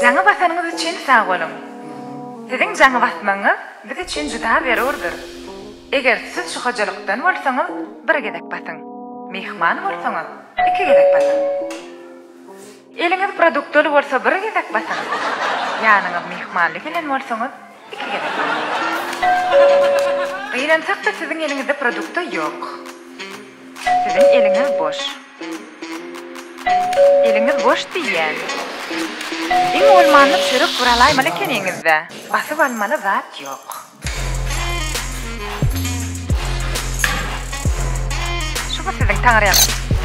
Jaňa basanyňyz üçin sag boluň. Siziň jaňa basmagyňyz biz üçin juda zerurdyr. Eger siz şu hojalykdan bolsaňyz bir gezek basyň. Myhman bolsaňyz iki gezek basyň. Eliňiz produkt doly bolsa bir gezek basyň. Ýanyňyz myhmanly gelen bolsaňyz iki gezek basyň. Gynansak-da siziň eliňizde produkta ýok. Siziň eliňiz boş. Eliňiz boş diýýän. Iň bolmanda çörek bir alaýmaly ekeniňiz-dä. Basyp almaly zat ýok. Şumy siziň taňryýalkasyn?